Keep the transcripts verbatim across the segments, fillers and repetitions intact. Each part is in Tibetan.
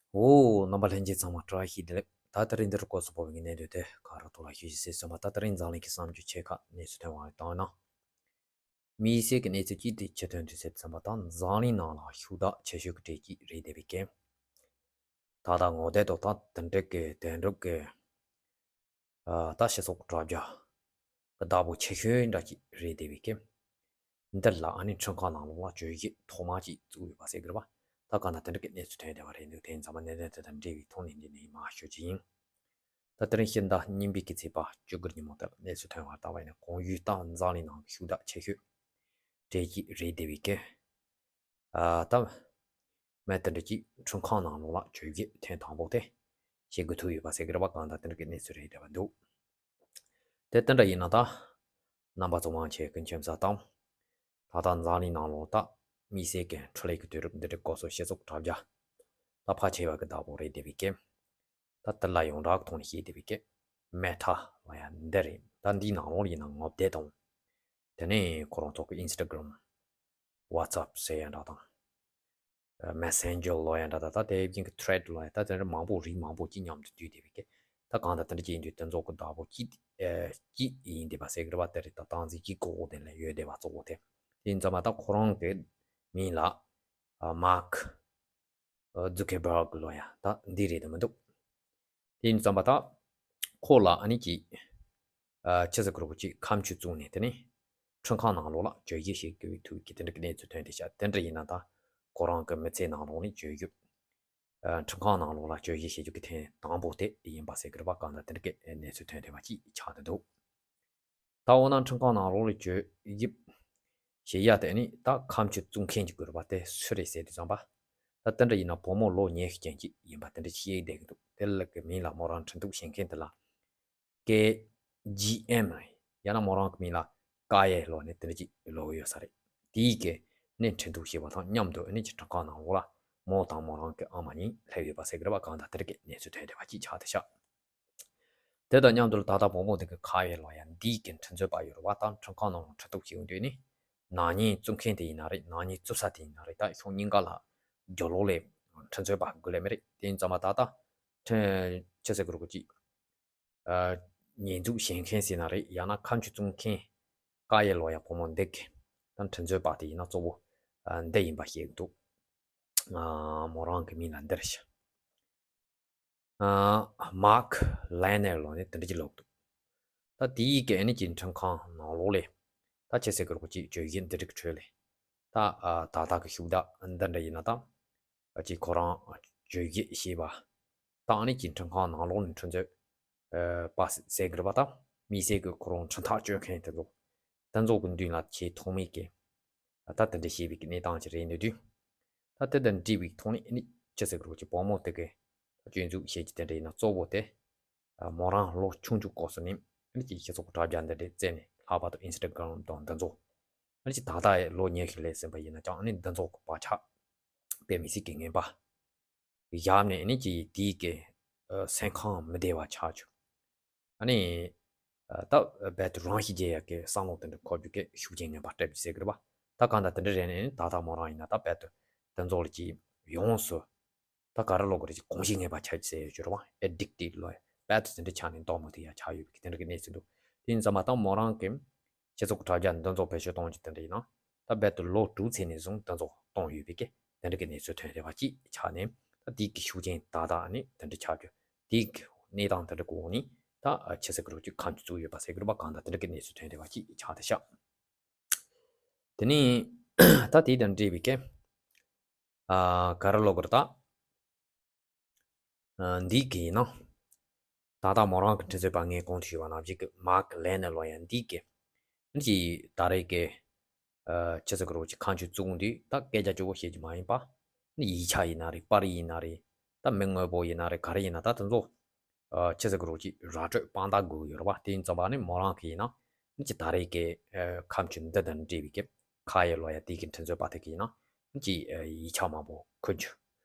འོ། རྣམ་པ་ལྷན་རྒྱས་ཚང་མ་བཀྲ་ཤིས་བདེ་ལེགས། ད་དེ་རིང་འདིར་སྐོར་སུ་བབས་པའི་གནས་སྡོད་དེ་ག་ར་ཐོག་ལ་ཞུ་ཞིག་ཟེར་སོང་བ། ད་དེ་རིང་འཛམ་གླིང་གི་བསམ་རྒྱུ་ཆེ་ཁག་གནས་ཚུལ་ཐོན་པ་བཏང་ན། དམིགས་བསལ་གྱི་གནས་ཚུལ་གཅིག་དེ་ཆེ་ཐོན་དུས་ཟེར་བསམ་པ་དང་། འཛམ་གླིང་ནང་ལ་ཤུགས་དྲག་ཆེ་ཤོས་ཀྱི་གྲས་གཅིག་རེད་བསྡད་པའི་རྐྱེན། ད་ལྟ་ངོ་དེབ་དང་ད་དེ་འདྲ་གི་དོན་གྲུབ་ཀྱི་ཨ་ད་སྤྱི་ཚོགས་དྲ་རྒྱ་གི་བདག་པོ་ཆེ་ཤོས་འདྲ་ཅིག་རེད་བསྡད་པའི་རྐྱེན། འདིར་ལ་ཨ་ནི་ཁྲིམས་ཁང་ནང་ལོགས་ལ་བཅོས་གཞི་ཐོག་མ་ཅིག་བཙུགས་ཡོད་པ་ཟེར་གི་རེད་པ། ད་གང་ལྟར་དེ་འདྲ་གི་གནས་ཚུལ་ཐོན་བསྡད་པ་རེད་འདུག་དེ་ཡིན་ཙང་མ་གནད་དོན་དེ་དང་འབྲེལ་བའི་ཐོག་ནས་འདི་ནས་མར་ཞུ་རྒྱུ་ཡིན། ད་དེ་རིང་ཕྱི་ཟླ་གཉིས་པའི་གི་ཚེས་པ་བཅུ་དགུ་ཉིན་མོ་དེར་གནས་ཚུལ་ཐོན་པར་བལྟས་པ་ཡིན་ན། གོང་ཞུས་ལྟར་འཛམ་གླིང་ནང་གི་ཤུགས་དྲག་ཆེ་ཤོས་གྲས་གཅིག་རེད་བསྡད་པའི་རྐྱེན། ཨ་ད་མི་དེ་འདྲ་གཅིག་ཁྲིམས་ཁང་ནང་ལོགས་ལ་བཅོས་གཞི་ཐེངས་དང་པོ་དེ་བྱེད་དགོས་ཐུག་ཡོད་པ་ཟེར་གི་རེད་པ། གང་ལྟར་དེ་འདྲ་གི་གནས་ཚུལ་རེད་བསྡད་པ་འདུག་དེ་དེ་འདྲ་ཡིན་ན་ད་རྣམ་པ་ཚོ་མང་ཆེ་གི་མཁྱེན་གསལ་དང་། ད་ལྟ་འཛམ་གླིང་ནང་ལོགས་ད་དམིགས་བསལ་གྱི་འཕྲུལ་ལས་ཀྱི་དུས་རབས་འདི་འདྲའི་སྐོར་སོགས་སྤྱི་ཚོགས་དྲ་རྒྱ་ད་ཕལ་ཆེ་བ་གི་བདག་པོ་རེད་བསྡད་པའི་རྐྱེན། ད་དེ་ལ་ཡོངས་གྲགས་ཀྱི་ཐོག་ནས་བཤད་བསྡད་པའི་རྐྱེན། Meta་ལབ་ཡ་འདི་རེད། ད་འདིའི་ནང་ལོགས་ཡིན་ན་ངོ་དེབ་དང་། དེ་ནས་ཁོ་རང་ཚོ་གི་Instagram། WhatsApp་ཟེར་ཡ་འདྲ་དང་། Messenger་ལབ་ཡ་འདྲ་དང་། ད་དེ་བཞིན་གྱི་Thread་ལབ་ཡ། ད་དེ་འདྲ་མང་པོ་རིགས་མང་པོ་ཅིག་མཉམ་དུ་འདུས་བསྡད་པའི་རྐྱེན། ད་གང་ལྟར་དེ་འདྲ་ཅིག་ཡིན་དུས་དེ་ཚོ་གི་བདག་པོ་ཅིག་ཨ་ཅིག་ཡིན་བསྡད་པ་ཟེར་གི་རེད་པ། དེ་རེད། ད་སྟངས་འཛིན་གྱི་གོ་འོག་དེ་ལ་ཡོད་བསྡད་པ་གཙོ་བོ་དེ། དེ་ཡིན་ཙང་མ་ད་ཁོ་རང་གི་མིང་ལ་ཨ་Mark Zuckerberg་ལབ་ཡ་ད་འདི་རེད་དམ་མི་འདུག་དེ་ཡིན་ཙང་མ་ད་ཁོ་ལ་ཨ་ནི་ཅིག་ཨ་ཆི་ཟེར་དགོས་རེད། ཅིག་ཁ་མཆུ་བཙུགས་ནས་དེ་ནས་ཁྲིམས་ཁང་ནང་ལོགས་ལ་བཅོས་གཞི་བྱེད་དགོས་ཐུག་གི་དེ་འདྲ་གི་གནས་ཚུལ་ཐོན་བསྡད་ཤག་དེ་འདྲ་ཡིན་ན་ད་ཁོ་རང་གི་མི་ཚེ་ནང་ལོགས་ནས་བཅོས་གཞི་ཨ་ཁྲིམས་ཁང་ནང་ལོགས་ལ་བཅོས་གཞི་བྱེད་རྒྱུ་གི་ཐེངས་དང་པོ་དེ་ཡིན་པ་ཟེར་གི་རེད་པ། གང་ལྟར་དེ་འདྲ་གི་གནས་ཚུལ་ཐོན་བསྡད་པ་ཅིག་ཆགས་བསྡད་འདུག་ད་འོ་ན་ཁྲིམས་ཁང་ནང་ལོགས་ལ་བཅོས་གཞི་བྱེད་ཡ་དེ་ནི་ད་ཁ་མཆུ་བཙུགས་མཁན་གྱི་དགོས་རེད་པ། དེ་སུ་རེད་ཟེར་དུས་ཙམ་པ། ད་དེ་འདྲ་ཡིན་ན་བུ་མོ་ལོ་ཉི་ཤུ་ཅན་ཅིག་ཡིན་པ་དེ་འདྲ་ཞིག་བསྡད་ཀྱི་འདུག་དེ་ལ་གི་མིང་ལ་མོ་རང་འཕྲིན་ཐུག་བྱེད་མཁན་དེ་ལ་ཀེ་ཇི་ཨེམ་ཡང་ན་མོ་རང་གི་མིང་ལ་ཀ་ཡེ་ལབ་ནས་དེ་འདྲ་ཅིག་ལབ་ཀྱི་ཡོད་ས་རེད། དེའི་གི་ནས་འཕྲིན་ཐུག་བྱས་པ་དང་མཉམ་དུ་ཨ་ནི་ཅིག་ཁྲིམས་ཁང་ནང་ལོགས་ལ་མོ་དང་མོ་རང་གི་ཨ་མ་གཉིས་སླེབས་ཡོད་པ་ཟེར་གི་རེད་པ། གང་ལྟར་དེ་འདྲ་གི་གནས་ཚུལ་ཐོན་བསྡད་པ་ཅིག་ཆགས་བསྡད་ཤག་དེ་དང་མཉམ་དུ་ད་ལྟ་བུ་མོ་དེ་གི་ཁ་ཡེ་ལབ་ཡ་འདིའི་གི་འཕྲིན་བཟོ་པ་ཡོད་རེད་པ། ད་ཁྲིམས་ཁང་ནང་ལ་འཕྲིན་ཐུག་བྱེད་ཡོང་དུས་ནི་ནག་ཉེས་བཙུགས་མཁན་དེ་ཡིན་ན་རེད། ནག་ཉེས་བཙུགས་ས་དེ་ཡིན་ན་རེད། ད་ཕྱོགས་གཉིས་ཀ་ལ་རྒྱབ་ལོགས་ལས་འཕྲིན་བཟོ་པ་དགོས་ལེ་མི་རེད། དེ་ཡིན་ཙང་མ་ད་ལྟ་ཁྲིམས་ཆི་ཟེར་དགོས་རེད་གོ་ཅིག་ཨ་ཉེས་འཛུགས་བྱེད་མཁན་ཟེར་ན་རེད། ཡང་ན་ཁ་མཆུ་བཙུགས་མཁན་ཀ་ཡེ་ལབ་ཡ་བུ་མོ་འདི་གི་ད་འཕྲིན་བཟོ་པ་དེ་ཡིན་ན་གཙོ་བོ་ཨ་འདི་ཡིན་པ་ཤེས་ཀྱི་འདུག་ཨ་མོ་རང་གི་མིང་ལ་འདིར་ཤི། ཨ་Mark Lehner་ལབ་ནས་དེ་འདྲ་ཅིག་ལབ་འདུག་ད་དེའི་གི་ཨ་ནི་ཅིག་ཁྲིམས་ཁང་ནང་ལོགས་ལས་ད་ཆི་ཟེར་དགོས་རེད་གོ་ཅིག་བཅོས་གཞི་འདི་འདྲ་གི་ཁྲོད་ལས་ད་ཨ་ད་ལྟ་གི་ཤུགས་དྲག་འདི་འདྲ་ཡིན་ན་ད་ཨ་ཅིག་ཁོ་རང་བཅོས་གཞི་བྱས་པ་ད་ཨ་ནི་ཅིག་ཁྲིམས་ཁང་ནང་ལོགས་ནས་འཕྲིན་བཟོ་ཨ་པ་ཟེར་གི་རེད་པ། ད་དམིགས་བསལ་གི་ཁོ་རང་འཕྲིན་ཐག་གཅོད་མཁན་དེ་ཚོ་དེ་ཚོ་གི་མདུན་ལ་ཆེས་ཐོག་མའི་གི་ད་དེ་འདྲ་བྱས་པའི་གནས་སྟངས་ཅིག་རེད་འདུག་དུས། ད་དེ་དང་འབྲེལ་བའི་ཐོག་ནས་ཨ་ནི་ཅི་ཟེར་དགོས་རེད་གོ་ཅིག་བུ་མོ་དེ་གི་སྐྱོན་འཛུགས་བྱེད་ཀྱི་དེ་འདྲ་ཡིན་ན་གཙོ་བོ་དེ་མོ་རང་ལོ་ཆུང་ཆུང་སྐབས་སུ་ནས་ཨ་ནི་ཅིག་སྤྱི་ཚོགས་དྲ་རྒྱ་འདི་འདྲའི་རྩེ་ནས་ལྷག་པར་དུ་Instagram་དང་འདི་ཚོ་ཨ་ནི་ཅིག་ད་ལྟ་ལོ་ཉི་ཤུ་སླེབས་ཟིན་པ་ཡིན་ན་ཀྱང་ཨ་ནི་འདི་ཚོ་གི་བག་ཆགས་དཔེ་མི་སྲིད་ཀྱི་ངན་པ། ཡབ་ནས་ནི་ཅི་དེའི་གི་ཨ་སེམས་ཁམས་མི་བདེ་བ་ཆགས་བྱུང་། ཨ་ནི་ཨ་ད་རྦད་དེ་རང་ཤི་རྒྱག་ཡག་གི་བསམ་བློ་དེ་འདྲ་འཁོར་རྒྱུ་གི་ཤུགས་རྐྱེན་ངན་པ་སྤྲད་པ་ཟེར་གི་རེད་པ། ད་གང་ལྟར་དེ་འདྲ་རེད་ནས་ནི་ད་ལྟ་མོ་རང་ཡིན་ན་ད་རྦད་དེ་དེ་ཚོ་ལ་ཅི་ཡོངས་སུ་ད་ག་རེ་ལབ་དགོས་རེད་ཅིག་གོམས་གཤིས་ངན་པ་ཆགས་ཀྱི་ཟེར་ཡོད་རྒྱུ་རེད་པ། Addicted་ལབ་རྦད་དེ་དེ་འདྲ་ཆགས་ནས་ལྟོགས་མི་ཐུབ་ཡ་ཆགས་ཡོད་པའི་གི་དེ་འདྲ་གི་གནས་ཚུལ་འདུག་དེ་ཡིན་ཙང་མ་ད་མོ་རང་གི་སྤྱི་ཚོགས་དྲ་རྒྱ་འདི་ཚོ་བེད་སྤྱོད་གཏོང་རྒྱུ་དེ་འདྲ་ཡིན་ན། ད་རྦད་དེ་ལོ་དྲུག་ཚེ་ནས་བཟུང་འདི་ཚོ་གཏོང་ཡོད་པའི་གི་དེ་འདྲ་གི་གནས་ཚུལ་ཐོན་བསྡད་པ་ཅིག་ཆགས་ནས། ད་དེའི་གི་ཤུགས་རྐྱེན་ད་ལྟ་ནི་དེ་འདྲ་ཆགས་རྒྱུ། དེའི་གི་གནས་སྟངས་དེ་འདྲ་གི་འོག་ནས་ད་ཆི་ཟེར་དགོས་རེད་ཅིག་ཁ་མཆུ་བཙུགས་ཡོད་པ་ཟེར་གི་རེད་པ། གང་ལྟར་དེ་འདྲ་གི་གནས་ཚུལ་ཐོན་བསྡད་པ་ཅིག་ཆགས་བསྡད་ཤག་དེ་ནས་ད་དེ་དང་འབྲེལ་བའི་གི་ཨ་ག་རེ་ལབ་དགོས་རེད་ད། ཨ་འདི་གི་ཡིན་ན། ད་ལྟ་མོ་རང་གི་འཕྲིན་བཟོ་པ་ངས་གོང་དུ་ཞུས་པ་ནང་བཞིན་གི་Mark Lehner་ལབ་ཡ་འདི་གི་ནི་ཅི་ད་རེས་ཀྱི་ཨ་ཆི་ཟེར་དགོས་རེད་ཅིག་ཁ་མཆུ་བཙུགས་འདི་ད་སྐད་ཆ་སྐྱོ་བོ་བཤད་ཀྱི་མ་ཡིན་པ། ནི་ཡིག་ཆ་ཡིན་ན་རེད། པར་རིས་ཡིན་ན་རེད། ད་མི་དངོས་པོ་ཡིན་ན་རེད། ག་རེ་ཡིན་ན་ད་དེ་ཚོ་ཨ་ཆི་ཟེར་དགོས་རེད་ཅིག་ར་སྤྲོད་དཔང་རྟགས་དགོས་ཀྱི་ཡོད་རེད་པ། དེ་ཡིན་ཙང་པ་ནི་མོ་རང་གི་ཡིན་ན་ནི་ཅི་ད་རེས་ཀྱི་ཨ་ཁ་མཆུ་འདི་དང་འབྲེལ་བའི་གི་ཁ་ཡེ་ལབ་ཡ་དེ་གི་འཕྲིན་བཟོ་པ་དེ་གི་ཡིན་ན་ནི་ཅི་ཨ་ཡིག་ཆ་མང་པོ་འཁུར་རྒྱུ།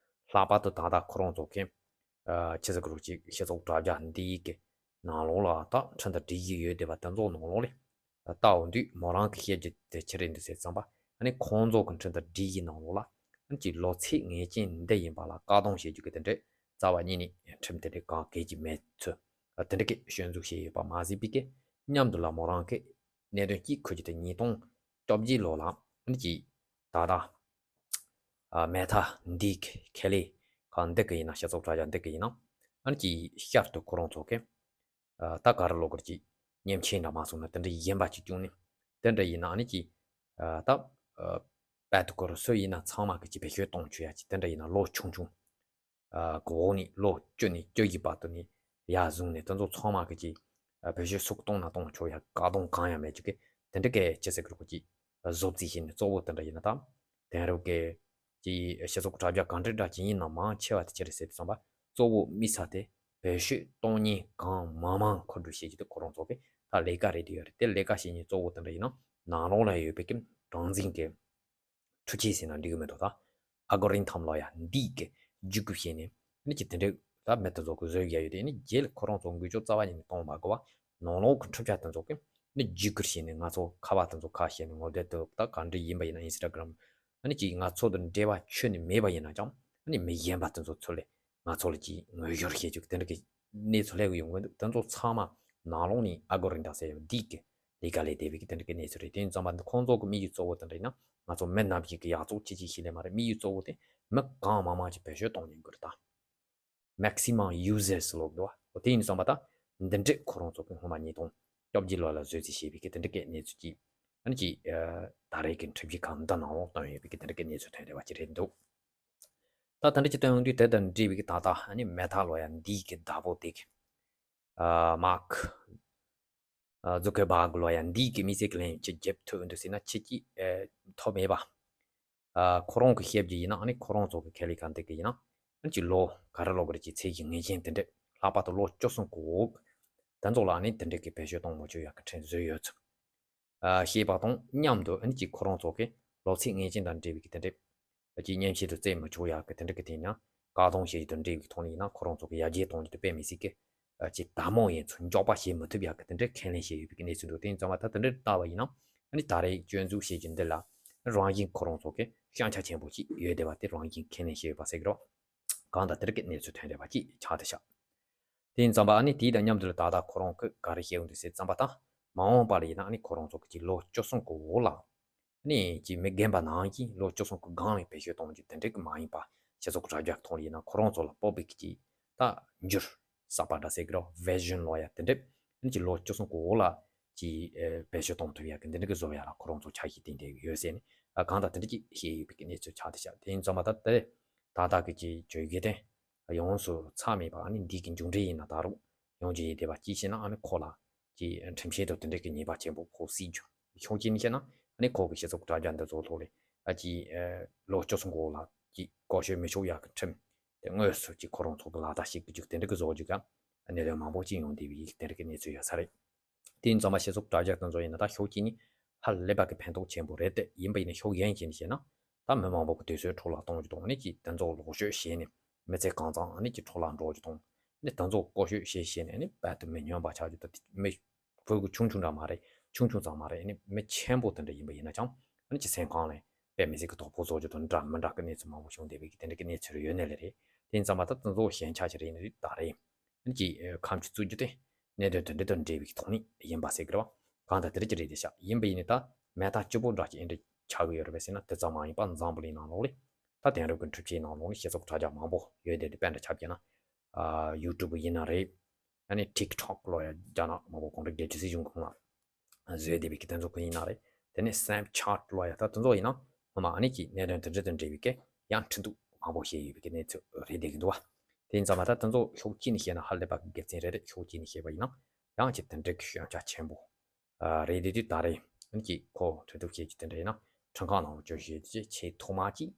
ལྷག་པར་དུ་ད་ལྟ་ཁོ་རང་ཚོ་གི་ཨ་ཆི་ཟེར་དགོས་རེད་ཅིག་སྤྱི་ཚོགས་དྲ་རྒྱ་འདིའི་གི་ནང་ལོགས་ལ་ད་འཕྲིན་དང་སྒྲིག་གཞི་ཡོད་བསྡད་པ་དེ་ཚོ་ནང་ལོགས་ལ་ལྟ་འོང་དུས་མོ་རང་གི་བཤད་རྒྱུ་དེ་ཆི་རེད་འདུག་ཟེར་ཙམ་པ། ཨ་ནི་ཁོང་ཚོ་གི་འཕྲིན་དང་སྒྲིག་གཞི་ནང་ལོགས་ལ་ཨ་ནི་ཅིག་ལོ་ཚད་ངེས་ཅན་འདི་ཡིན་པ་ལ་བཀག་སྡོམ་བྱེད་རྒྱུ་གི་དེ་འདྲས་ རྩ་བ་ཉིད་ནས་ཁྲིམས་དེ་འདྲའི་གང་གལ་གྱི་མེད་ཚུལ་དེ་འདྲ་གི་སྐྱོན་འཛུགས་བྱས་ཡོད་པ་མ་ཟད་པའི་གི་མཉམ་དུ་ལ་མོ་རང་གི་གནད་དོན་གཅིག་ཁུལ་གྱི་དེ་ཉིས་སྟོང་བཅོ་བརྒྱད་ལོ་ལ་ཨ་ནི་ཅིག་ད་ལྟ་ཨ་མེ་ཐ་འདི་གི་ཁེ་ལས་ཁང་འདི་གི་ཡིན་ན་སྤྱི་ཚོགས་དྲ་རྒྱ་འདི་གི་ཡིན་ན་ཨ་ནི་ཅིག་བསྐྱར་དུ་ཁོ་རང་ཚོ་གི་ཨ་ད་ག་རེ་ལབ་དགོས་རེད། ཅིག་མཉེན་ཆས་འདྲ་མ་སོང་ན་དེ་འདྲ་ཡིན་པ་ཅིག་བྱུང་ནས་དེ་འདྲ་ཡིན་ན་ཨ་ནི་ཅིག་ཨ་ད་ཨ་བལ་དུ་སྐོར་སུ་ཡིན་ན་ཚང་མ་གི་ཅིག་བེད་སྤྱོད་གཏོང་ཆོག་ཡ་ཅིག་དེ་འདྲ་ཡིན་ན་ལོ་ཆུང་ཆུང་ཨ་གི་འོག་ནས་ལོ་བཅུ་ནས་བཅུ་བཞི་བར་དུ་ནས་ཡར་བཟུང་ནས་དེ་ཚོ་ཚང་མ་གི་ཅིག་ཨ་བེད་སྤྱོད་སུ་གཏོང་ན་གཏོང་ཆོག་ཡ་བཀག་སྡོམ་གང་ཡང་མེད་ཅིག་གི་དེ་འདྲ་གི་ཅི་ཟེར་གི་རེད་གོ། ཅིག་བཟོ་རྩིས་བྱས་ནས་གཙོ་བོ་དེ་འདྲ་ཡིན་ན་ད་དེང་རབས་ཀྱི་ཅིག་སྤྱི་ཚོགས་དྲ་རྒྱ་གང་འདྲ་འདྲ་ཅིག་ཡིན་ན་མང་ཆེ་བ་དེ་ཅི་རེད་ཟེར་དུས་ཙམ་པ་གཙོ་བོ་དམིགས་ས་དེ་བེད་སྤྱོད་གཏོང་མཁན་གང་མང་མང་མཁོ་སྤྲོད་བྱེད་རྒྱུ་དེ་ཁོ་རང་ཚོ་གི་ད་ལས་ཀ་རེད་དེ་ཡོད་རེད། དེ་ལས་ཀ་བྱེད་མཁན་གཙོ་བོ་དེ་འདྲ་ཡིན་ན་ནང་ལོགས་ལ་ཡོད་པའི་གི་གྲངས་འཛིན་གི་འཕྲུལ་ཆས་ཟེར་ན་འགྲིག་གི་མི་འདུག་ད་ཨལ་གོ་རི་ཐམ་ལབ་ཡ་འདི་གི་བརྒྱུད་སྐུལ་བྱས་ནས་ནི་ཅི་དེ་འདྲའི་ད་མི་དེ་ཚོ་གི་བཟོས་ཡ་ཡོད་དེ་ནི་རྗེས་ལ་ཁོ་རང་ཚོ་འགུལ་སྐྱོད་རྩ་བ་ཉིད་ནས་གཏོང་མ་དགོས་པ་ནང་ལོགས་ཀྱི་འཕྲུལ་ཆས་དེ་ཚོ་གི་ནི་བརྒྱུད་སྐུལ་བྱས་ནས་ང་ཚོ་ཁ་པར་དེ་ཚོ་ཁ་བཤད་ནས་ངོ་དེབ་དེ་ད་ག་འདྲ་ཡིན་པ་ཡིན་ན་ཨིན་སི་ཊ་གྷ་རམ་ཨ་ནི་ཅིག་ང་ཚོ་དང་འབྲེལ་བ་ཁྱོན་ནས་མེད་པ་ཡིན་ན་ཀྱང་ཨ་ནི་མི་གཞན་པ་དེ་ཚོ་ཚུར་ལས་ང་ཚོ་ལ་ཅིག་ངོ་སྦྱོར་བྱེད་རྒྱུ་དེ་འདྲ་གི་གནས་ཚུལ་སླེབས་ཀྱི་ཡོང་གི་འདུག་དེ་ཚོ་ཚང་མ་ནང་ལོགས་ནས་ཨལ་གོ་རི་ཐམ་ཟེར་ཡ་འདི་གི་ལས་ཀ་ལས་བསྡད་པའི་གི་དེ་འདྲ་གི་གནས་ཚུལ་རེད། དེ་ཡིན་ཙམ་པ་འདི་ཁོང་ཚོ་གི་དམིགས་ཡུལ་གཙོ་བོ་དེ་འདྲ་ཡིན་ན་ང་ཚོ་མི་ནམ་ཞིག་གི་ཡག་བཙོག་ཅི་ཅི་ཤེས་ལེ་མ་རེད། དམིགས་ཡུལ་གཙོ་བོ་དེ་མི་གང་མང་མང་ཅིག་བེད་སྤྱོད་གཏོང་ཉན་དགོས་རེད་ད། maximum users ལབ་འདུག་བ། དེ་ཡིན་ཙམ་པ་ད་འདི་འདྲས་ཁོ་རང་ཚོ་གི་སྔོན་མ་ཉིས་སྟོང་བཅོ་བརྒྱད་ལོ་ལ་བཟོས་རྩིས་བྱས་པའི་གི་དེ་འདྲ་གི་གནས་ཚུལ་ཅིག་ཨ་ནི་ཅིག་ད་རེས་ཀྱི་འཁྲབ་གཞི་ཁག་འདི་ནང་ལོགས་བཏོན་ཡོད་པའི་གི་དེ་འདྲ་གི་གནས་ཚུལ་ཐོན་བསྡད་པ་ཅིག་རེད་འདུག་ད་དེ་འདྲ་ཅིག་བཏོན་ཡོང་དུས་དེ་དང་འབྲེལ་བའི་གི་ད་ལྟ་ཨ་ནི་མེ་ཐ་ལབ་ཡ་འདི་གི་བདག་པོ་དེ་གི་ཨ་མཱག་ཨ་ཛུ་ཀེར་བྷག་ལབ་ཡ་འདི་གི་དམིགས་བསལ་གྱི་ལན་ཅིག་རྒྱབ་ཐུབ་འདུག་ཟེར་ན་ཁྱེད་ཀྱིས་ཨ་ཐོབ་མེད་པ། ཨ་ཁོ་རང་གི་བཤད་རྒྱུ་ཡིན་ན་ཨ་ནི་ཁོ་རང་ཚོ་གི་ཁེ་ལས་ཁང་དེ་གི་ཡིན་ན་ཨ་ནི་ཅིག་ལོ་ག་རེ་ལབ་དགོས་རེད། ཅིག་ཚད་གཞི་ངེས་ཅན་དེ་འདྲས་ལྷག་པར་དུ་ལོ་བཅུ་གསུམ་གི་འོག་དེ་ཚོ་ལ་ཨ་ནི་དེ་འདྲས་གི་བེད་སྤྱོད་གཏོང་མ་བཅུག་ཡག་གི་ཁྲིམས་བཟོས་ཡོད་ཚུལ། ཨ་ཞེས་པ་དང་མཉམ་དུ་ཨ་ནི་ཅིག་ཁོ་རང་ཚོ་གི་ལོ་ཚད་ངེས་ཅན་དང་འབྲེལ་བའི་གི་དེ་འདྲས་ཀྱི་མཉེན་ཆས་དུ་བཙལ་མི་ཆོག་ཡག་གི་དེ་འདྲ་གི་དེ་ཡང་བཀག་སྡོམ་བྱེད་ཡུལ་དུ་འབྲེལ་བའི་ཐོག་ནས་ཡིན་ན་ཁོ་རང་ཚོ་གི་ཡར་རྒྱས་གཏོང་རྒྱུ་དེ་དཔེ་མི་སྲིད་ཀི་ཅིག་དལ་མོ་ཡིན་ཚུལ་འཇོག་པ་བྱེད་མི་ཐུབ་ཡག་གི་དེ་འདྲའི་ཁས་ལེན་བྱས་ཡོད་པའི་གནས་ཚུལ་འདུག་དེ་ཡིན་ཙང་མ་ད་དེ་འདྲ་ལྟ་བ་ཡིན་ན་ཨ་ནི་ད་རེས་སྐྱོན་འཛུགས་བྱེད་རྒྱུ་འདི་ལ་རང་བཞིན་ཁོ་རང་ཚོ་གི་བཤད་ཆ་ཆེན་པོ་ཅིག་ཡོད་བསྡད་པ་དེ་རང་བཞིན་ཁས་ལེན་བྱས་ཡོད་པ་ཟེར་གི་རོ། གང་ལྟར་དེ་རིགས་ཀྱི་གནས་ཚུལ་ཐོན་བསྡད་པ་ཅིག་ཆགས་བསྡད་ཤག་དེ་ཡིན་ཙང་པ་ཨ་ནི་དེའི་དང་མཉམ་དུ་ལ་ད་ལྟ་ཁོ་རང་གི་ག་རེ་བཤད་ཡོང་འདུག་ཟེར་ཙང་པ་ད་མ་འོངས་པ་ལ་ཡིན་ན་ཨ་ནི་ཁོ་རང་ཚོ་གི་ལོ་བཅུ་གསུམ་གི་འོག་ལ་ཨ་ནི་ཅིག་མི་རྒན་པ་ནང་བཞིན་ལོ་བཅུ་གསུམ་གི་སྒང་ལ་བེད་སྤྱོད་གཏོང་རྒྱུ་དེ་འདྲ་གི་མ་ཡིན་པ་སྤྱི་ཚོགས་དྲ་རྒྱ་ཐོག་ལ་ཡིན་ན་ཁོ་རང་ཚོ་ལ་སྤོབས་པའི་གི་ཅིག་ད་འགྱུར་གསར་པ་འདྲ་ཟེར་གི་རོ། བི་ཞན་ལབ་ཡ་དེ་འདྲ་ཨ་ནི་ཅིག་ལོ་བཅུ་གསུམ་གི་འོག་ལ་ཅིག་ཨེ་བེད་སྤྱོད་གཏོང་ཐུབ་ཡ་གི་འདི་འདྲ་གི་བཟོ་ཡ་ལ་ཁོ་རང་ཚོ་འཆར་གཞི་བཏིང་བསྡད་ཡོད་ཟེར་ནས་ཨ་གང་ལྟར་དེ་འདྲ་ཅིག་བཤད་ཡོད་པའི་གི་གནས་ཚུལ་ཆགས་བསྡད་ཤག་དེ་ཡིན་ཙང་མ་ད་དེ་ད་ལྟ་གི་ཅིག་བརྗོད་གཞི་དེ། ཡོངས་སུ་ཚར་མེད་པ་ཨ་ནི་འདི་གི་མཇུག་འབྲས་ཡིན་ན་ད་རུང་ཡོང་རྒྱུ་ཡིན་བསྡད་པ་ཅིག་བྱས་ན་ཨ་ནི་ཁོ་ལ་ཅིག་ཁྲིམས་ཆད་དང་དེ་འདྲ་གི་ཉེས་པ་ཆེན་པོ་ཁོ་སྲིད་རྒྱུ་ཤོག་ཅིག་ནི་བཤད་ན་ཨ་ནི་ཁོ་གི་སྤྱི་ཚོགས་དྲ་རྒྱ་འདི་ཚོ་ཐོག་ལས་ཨ་ཅིག་ལོ་བཅུ་གསུམ་གོང་ལ་ཅིག་བཀོལ་སྤྱོད་མི་ཆོག་ཡག་གི་ཁྲིམས་དེ་དངོས་སུ་ཅིག་ཁོ་རང་ཚོ་གི་ལག་བསྟར་བྱེད་ཀྱི་རྒྱུ་དེ་འདྲ་གི་བཟོ་རྒྱུ་ག་གནད་དོན་མང་པོ་ཅིག་ཡོང་བསྡད་པའི་དེ་འདྲ་གི་གནས་ཚུལ་ཡོད་ས་རེད། དེ་ཡིན་ཙང་མ་སྤྱི་ཚོགས་དྲ་རྒྱ་དེ་ཚོ་ཡིན་ན་ད་ཤོག་ཅིག་ནི་ཧ་ལས་པ་གི་ཕན་ཐོགས་ཆེན་པོ་རེད་དེ་ཡིན་པ་ཡིན་ན་ཤོག་གཞན་ཅིག་ནི་བཤད་ན། ད་མི་མང་པོ་གི་དུས་ཚོད་འཕྲོ་བརླག་གཏོང་རྒྱུ་དང་ནི་ཅིག་དེ་ཚོ་ལོག་སྤྱོད་བྱས་ནས་མི་ཚེ་གང་ཚང་ནི་ཅིག་འཕྲོ་བརླག་འགྲོ་རྒྱུ་དང་ནི་དེ་ཚོ་བཀོལ་སྤྱོད་བྱས་བྱས་ནས་ནི་རྦད་དེ་མི་སྨྱོན་པ་ཆགས་རྒྱུ་དང་མི་ཕྲུ་གུ་ཆུང་ཆུང་འདྲ་མ་རེད། ཆུང་ཆུང་ཙམ་མ་རེད། ནི་མི་ཆེན་པོ་དེ་འདྲ་ཡིན་པ་ཡིན་ན་ཅང་ནི་ཅིག་སེམས་ཁོང་ལ་དཔེ་མི་སྲིད་ཀྱི་དོགས་པ་བཟོ་རྒྱུ་དང་འདྲ་མི་འདྲ་གི་གནས་ཚུལ་མང་པོ་བྱུང་བསྡད་པའི་གི་དེ་འདྲ་གི་གནས་ཚུལ་ཡོད་ནི་ལས་རེད། དེ་ཡིན་ཙང་མ་ད་དེ་ཚོ་ཞན་ཆ་ཞིག་རེད་ནི་རེད་ད་རེད། ཀྱི་ཁ་མཆུ་བཙུགས་རྒྱུ་དེ་གནད་དོན་དེ་འདྲ་དང་འབྲེལ་བའི་ཐོག་ནས་ཡིན་པ་ཟེར་གི་རེད་བ། གང་ལྟར་དེ་འདྲ་ཅིག་རེད་དེ་ཤག་ཡིན་པ་ཡིན་ནི་ད་མེ་ཐག་སྐྱིད་པོ་འདྲ་ཅིག་ཨེ་འདྲ་ཆགས་གི་ཡོད་རེད་པས་ཟེར་ན་དེ་ཙམ་མ་ཡིན་པ་འཛམ་བུ་གླིང་ནང་ལོགས་ལས་ད་དེང་རབས་ཀྱི་འཕྲུལ་ཆས་ནང་ལོགས་ལས་སྤྱི་ཚོགས་དྲ་རྒྱ་མང་པོ་ཡོད་དེ་འདི་དཔེ་འདྲ་ཆ་བཞག་ན་ཨ་ཡུ་ཊུབ་ཡིན་ན་རེད། ཨ་ནི་ཊིག་ཊོག་ལབ་ཡ་རྒྱ་ནག་མང་པོ་གོང་དྲུག་རྒྱལ་སྤྱི་སྲིད་གཞུང་གི་ངོ་བཟོས་བསྡད་པའི་གི་དེ་ཚོ་གི་ཡིན་ན་རེད། དེ་ནས་སྣེབ་ཆེཊ་ལབ་ཡ་ད་དེ་ཚོ་ཡིན་ན་སྔོན་མ་ཨ་ནི་ཀྱི་གནད་དོན་དེ་འདྲ་དང་འབྲེལ་བའི་གི་ཡང་ཁྲིན་ཏུ་མང་པོ་བཤད་ཡོད་པའི་གི་གནས་ཚུལ་རེད་བསྡད་ཀྱི་འདུག་བ། དེ་ཡིན་ཙང་མ་ད་དེ་ཚོ་ཕྱོགས་གཅིག་ནས་བཤད་ན་ཧ་ལས་པ་གི་དགེ་མཚན་རེད་རེད། ཕྱོགས་གཅིག་ནས་བཤད་པ་ཡིན་ན་ཡང་ཅིག་དེ་འདྲ་གི་ཞན་ཆ་ཆེན་པོ་ཨ་རེད་དེ་དུས་ད་རེད། ཨ་ནི་ཀྱི་ཁོ་ཁྲིན་ཏུ་བཤད་རྒྱུ་དེ་འདྲ་ཡིན་ན་ཁྲིམས་ཁང་ནང་ལ་བཅར་བཞིན་དུ་ཆེས་ཐོག་མ་ཅིག་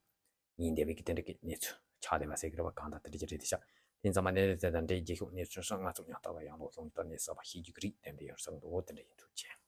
ཡིན་བསྡད་པའི་གི་དེ་འདྲ་གི་གནས་ཚུལ་ཆགས་བསྡད་པ་ཟེར་གི་རེད་བ། གང་ལྟར་དེ་འདྲ་ཅིག་རེད་དེ་ཤག་དེ་ཡིན་ཙང་མ་གནད་དོན་དེ་དང་འབྲེལ་རྗེས་ཕྱོགས་གནས་ཚུལ་སོགས་ང་ཚོ་ཡང་ལྟ་བ་ཡང་ལོག་ལྷུང་ལྟ་གནས་གསར་པ་ཤེས་རྒྱུ་གི་རིགས་ལྡན་པའི་ཡོད་བསམ་འདུག་དེ་འདྲ་ཡིན་ཐུགས་རྗེ་ཆེ།